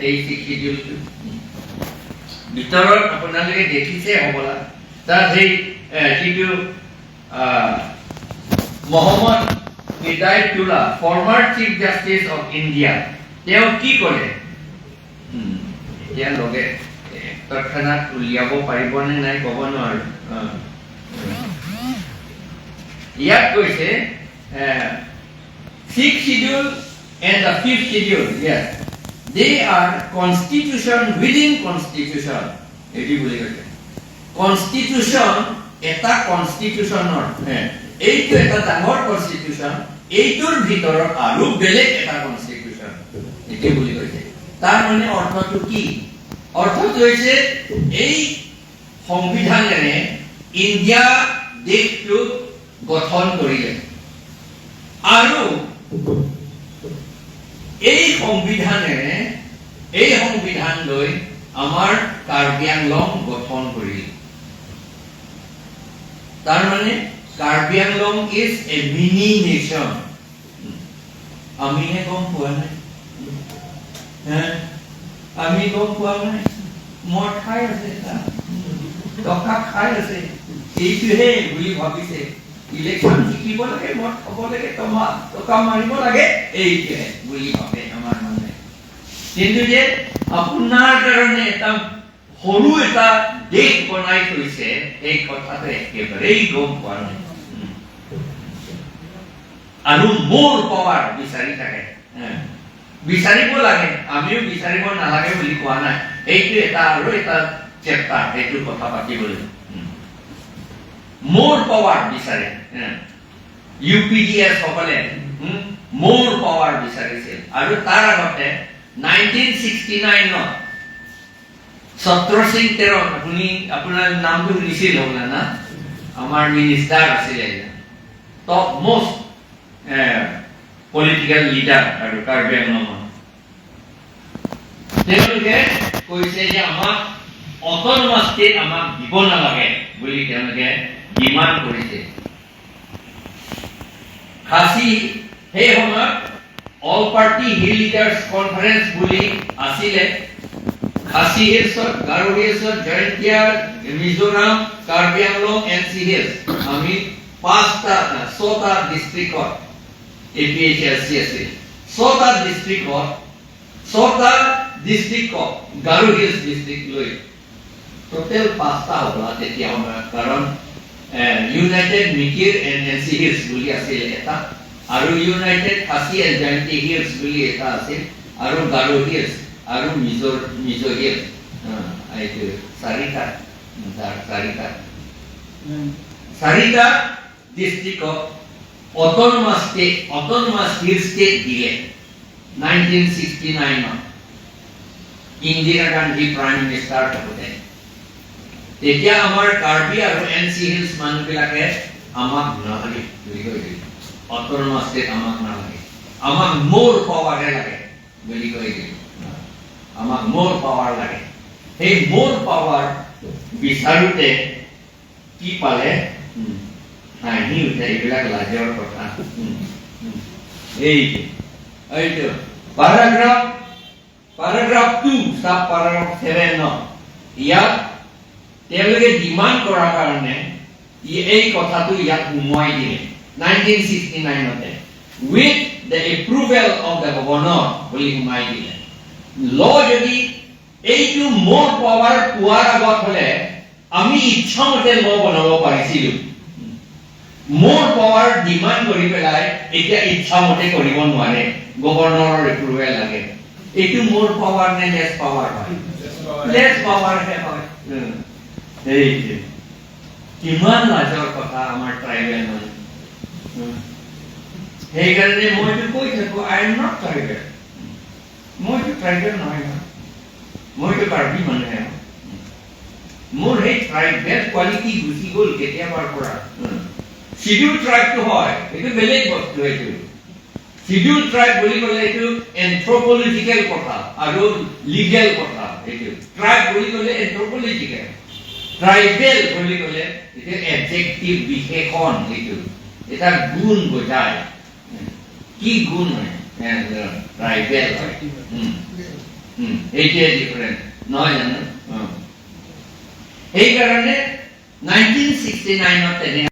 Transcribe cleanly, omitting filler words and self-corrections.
এই ছিক্স শিডিউলটো ভিতৰত আপোনালোকে দেখিছে হ'বলা। তাত সেই যিটো Mohammad হিদায়তুল্লাহ, former Chief Justice of India, তেওঁ কি ক'লে? এতিয়া লগে তৎক্ষণাত উলিয়াব পাৰিবনে নাই ক'ব নোৱাৰো। ইয়াত কৈছে, Sixth Schedule and the Fifth Schedule, yes, they are constitution within constitution. এইটো বুলি কৈছে। কনষ্টিটিউশ্যন এটা কনষ্টিটিউশ্যনৰ, এইটো এটা ডাঙৰ কনষ্টিটিউশ্যন, এইটোৰ ভিতৰত আৰু বেলেগ এটা কনষ্টিটিউশ্যন, এইটো বুলি কৈছে। তাৰ মানে অৰ্থটো কি? অৰ্থটো হৈছে এই সংবিধানেৰে ইণ্ডিয়া দেশটো গঠন কৰিলে আৰু এই সংবিধানেৰে, এই সংবিধান লৈ আমাৰ কাৰ্বি আংলং গঠন কৰিলে। তাৰ মানে Karbi Anglong is a mini nation. আমিহে গম পোৱা নাই হে? আমি গম পোৱা নাই। মদ খাই আছে, তাত টকা খাই আছে, এইটোহে বুলি ভাবিছে। ইলেকশ্যন জিকিব লাগে, মদ খাব লাগে, টকা মাৰিব লাগে, এইটোহে বুলি ভাবে আমাৰ মানুহে। কিন্তু যে আপোনাৰ কাৰণে এটা সৰু এটা দেশ বনাই থৈছে, এই কথাটো একেবাৰেই গম পোৱা নাই। আৰু মোৰ পাৱাৰ বিচাৰি থাকে। বিচাৰিব লাগে, আমিও বিচাৰিব নালাগে বুলি কোৱা নাই। এইটো এটা আৰু এটা চেপ্টাৰ, সেইটো কথা পাতিবলৈ। মোৰ পাৱাৰ বিচাৰে। ইউ পি ডি এছ সকলে মোৰ পাৱাৰ বিচাৰিছিল। আৰু তাৰ আগতে 1969ত ছত্ৰ সিং তেৰণ, আপুনি আপোনাৰ নামটো শুনিছিল হ'বলা না? আমাৰ মিনিষ্টাৰ আছিলে, টপ মোষ্ট পলিটিকেল লিডাৰ আৰু কাৰ্বি আংলঙৰ। তেওঁলোকে কৈছে যে আমাক অট'নমাছ ষ্টেট আমাক দিব নালাগে বুলি তেওঁলোকে ডিমাণ্ড কৰিছে। খাচী সেই সময়ত All Party Hill Leaders Conference বুলি আছিলে। খাচী হিলছত, গাৰো হিলছত, Jaintia, Mizoram, Karbi Anglong, N C hills, আমি পাঁচটা ছটা ডিষ্ট্ৰিক্টত A P H L C আছিল। ছটা ডিষ্ট্ৰিক্টত, ছটা ডিষ্ট্ৰিক্টক গাৰো হিলছ ডিষ্ট্ৰিক্ট লৈ টোটেল পাঁচটা হ'বলা তেতিয়া সময়ত, কাৰণ United Mikir and N C Hills বুলি আছিল এটা, আৰু United Khasi and Jayanti hills বুলি এটা আছিল, আৰু গাৰো হিলছ আৰু মিজো হিলছ, এইটো চাৰিটা। তাৰ চাৰিটা ডিষ্ট্ৰিক্টক autonomous state, autonomous hill state দিলে 1969ত, ইন্দিৰা গান্ধী প্ৰাইম মিনিষ্টাৰ থাকোঁতে। তেতিয়া আমাৰ কাৰ্বি আৰু এন চি হিলছ মানুহবিলাকে আমাক নালাগে বুলি কৈ দিলে। অট'নমাছ ষ্টেট আমাক নালাগে, আমাক মোৰ পাৱাৰহে লাগে বুলি কৈ দিলে। আমাক মোৰ পাৱাৰ লাগে। সেই মোৰ পাৱাৰ বিচাৰোতে কি পালে? হাঁহি উঠে, এইবিলাক লাজৰ কথা। উম, উম। এইটো paragraph 2, sub paragraph 7, ইয়াত তেওঁলোকে ডিমাণ্ড কৰাৰ কাৰণে এই কথাটো ইয়াত সোমোৱাই দিলে 1969তে, "with the approval of the Governor" বুলি সোমাই দিলে। ল যদি এইটো মোৰ পাৱাৰ পোৱাৰ আগত হলে আমি ইচ্ছামতে ল বনাব পাৰিছিলো। মোৰ পাৱাৰ ডিমাণ্ড কৰি পেলাই এতিয়া ইচ্ছামতে কৰিব নোৱাৰে, গভৰ্ণৰৰ এপ্ৰুভেল লাগে। এইটো মোৰ পাৱাৰ নে লেছ পাৱাৰ হয়? লেছ পাৱাৰহে হয়। সেইটোৱে কিমান লাজৰ কথা আমাৰ ট্ৰাইবেল মানুহ। সেইকাৰণে মইতো কৈ থাকো, I am not tribal. মইতো ট্ৰাইবেল নহয় নহয়, মইতো কাৰ্বি মানুহে। মোৰ সেই ট্ৰাইবেল কোৱালিটি গুচি গ'ল কেতিয়াবাৰ পৰা। চিডিউল ট্ৰাইবটো হয়, এইটো বেলেগ বস্তু। এইটো চিডিউল ট্ৰাইব বুলি ক'লে এইটো এন্থ্ৰপলজিকেল কথা আৰু লিগেল কথা। এইটো ট্ৰাইব বুলি ক'লে এন্থ্ৰপলজিকেল, ট্ৰাইবেল বুলি ক'লে এইটো এডজেক্টিভ, বিশেষণ। এইটো এটা গুণ বুজায়। কি গুণ হয়? ট্ৰাইবেল হয়। এইটোৱে ডিফাৰেঞ্চ, নহয় জানো? সেইকাৰণে 1969ত তেনে